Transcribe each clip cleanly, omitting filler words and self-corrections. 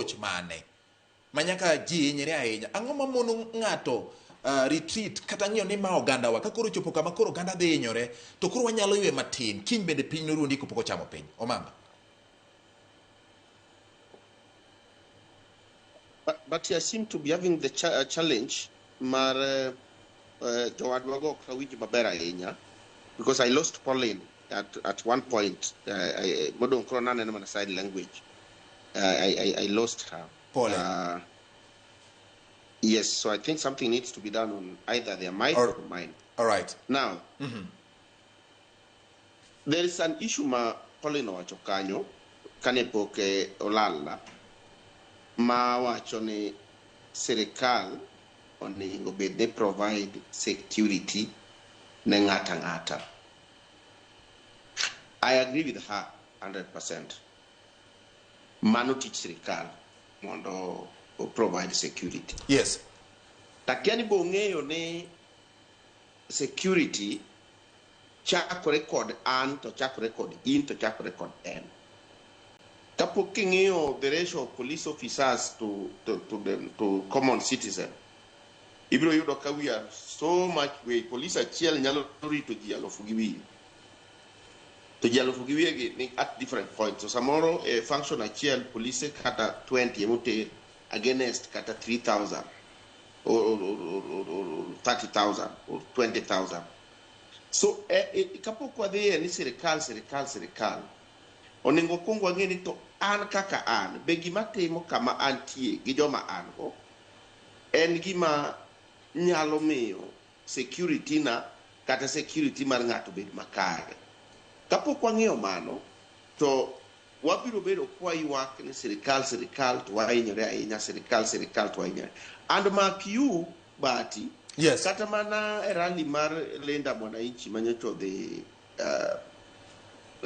approach mane ma nyaka ji hinyre ahinya? Ang'o ma mono ng'ato retreat kata ng'iyo ni ma ogandawa ka koro ochopo kama koro oganda dhi hinyore to koro wanyalo ywe matin kiny bende piny noruondi kopok ochamo piny. Omamba. But I seem to be having the challenge mar jowadwa go ok awinj maber ahinya because I lost Pauline at one point. Modong' koro naneno mana sign language. I lost her. Pole. Yes, so I think something needs to be done on either their mic or mine. All right. Now, there is an issue ma Pauline owacho kanyo kane pok olal ma wacho ni sirikal onego bed ni provide security ne ng'ato ang'ata. I agree with her 100%. Mano tich sirikal mondo o provide security. Takia ni bo ng'eyo ni security chakore kod an to chakore kod in to chakore kod en. Kapok king'iyo the ratio of police officers to common citizen, ibiro yudo ka we are so much way. Police achiel nyalo rito ji alufu gi wiye. To ji alufu gi wiye gi ni at different points. So samoro e function achiel police kata 20 emoter against kata 3,000 or 30,000 or 20,000. So kapok wadhiye ni sirikal, sirikal, sirikal, onego wakwong wang'e ni to an kaka an, be gima timo kama antie gi joma an go, en gima nyalo miyo security na kata security mar ng'ato bed makare. Kapok wang'eyo mano, to wabiro bedo kwa ywak ni sirikal, sirikal, to wahinyore ahinya, sirikal, sirikal, to wahinyore. And mark you, Bati, kata mana e rally mar Linda Mwananchi manyocha odhi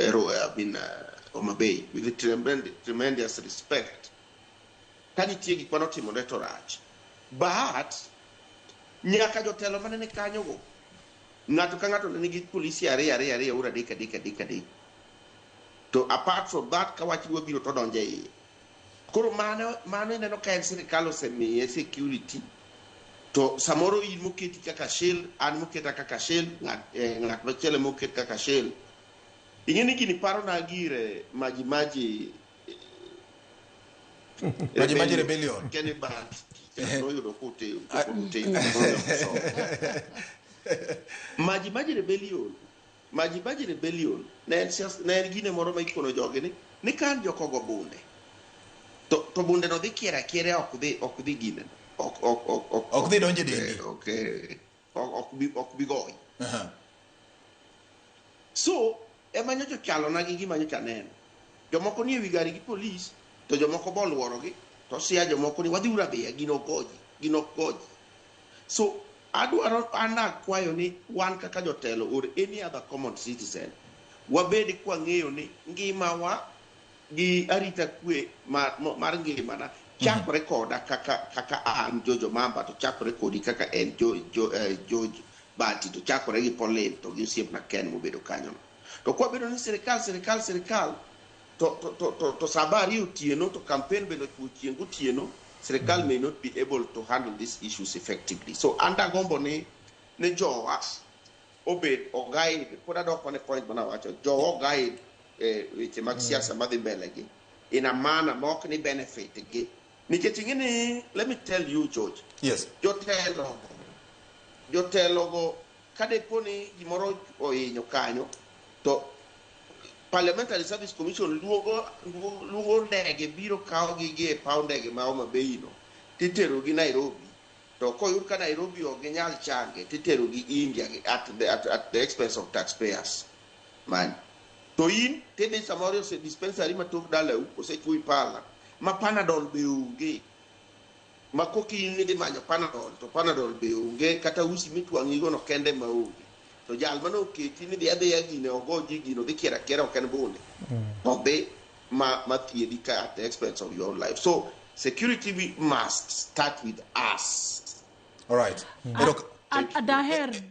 I mean, Homa Bay, with the tremendous respect, ka nitie gik manotimore to rach. But nyaka jotelo mane ni kanyogo, ng'ato ka ng'ato ne nigi polisi ariyo ariyo ariyo ur adek adek adek adek. To apart from that, ka wach dwa biro to donjo e iye. Koro mano ineno ka en sirikal osemiye security, to samoro in moketi kaka shield, an moketa kaka shield, ng'at machielo moket kaka shield. Ing'e ni gini parona gire Maji Maji Maji Maji Rebellion. Kenny Bat noyudo kote kote. Maji Maji Rebellion. Maji Maji Rebellion ne en siasa, ne en gine moro ma ikono jogi ni kan jokogo bunde. To bunde no dhi kiera kiera ok dhi gine. Ok Ok dhi donjo e dendi. Ok bi goyi. So ema nyocha chalona gi gima nyocha aneno. Jomoko ni ewi gari gi polis, to jomoko bo luorogi, to sia jomoko ni wadhi uru adhiya, gino ok goji, gino ok goji. So adwaro an akwayo ni wan kaka jotelo or any other common citizen, wabed kwang'eyo ni ngimawa gi arita kwe mar ngimana chakore koda kaka an Jojo Mamba, to chakore kodi kaka en George Bati, to chakore gi Pauline to gi osiepna Ken mobedo kanyo. To kwabedo ni sirikal, sirikal, sirikal, to sa 2 otieno to campaign bende ochuo chieng' gotieno, sirikal may not be able to handle these issues effectively. So an dagombo ni jowa obed oguide, pod adok mana e point manawacho, jowa oguide weche mag siasa madhi mbele gi in a manner ma ok ni benefit gi. Nikech ing'e ni, let me tell you, George, jotelo go ka depo ni gimoro ohinyo kanyo, to Parliamentary Service Commission luongo ndege biro kawogi gi e paw ndege ma Homa Bay no, titero gi Nairobi. To koyud ka Nairobi ok ginyal change, titero gi India at the expense of taxpayers money. To in tidhi samoro ose dispensary ma tok dalau osechuoyi pala ma Panadol be onge, ma koki in idhi manyo Panadol to Panadol be onge, kata usi mitwang'igo no kende ma onge. To jal mane oketi ni dhi adhiya gine ogo ji gino dhi kier akiera ok en bunde. To dhi ma thiedhi ka at the expense of your own life. So security we must start with us. All right. Daher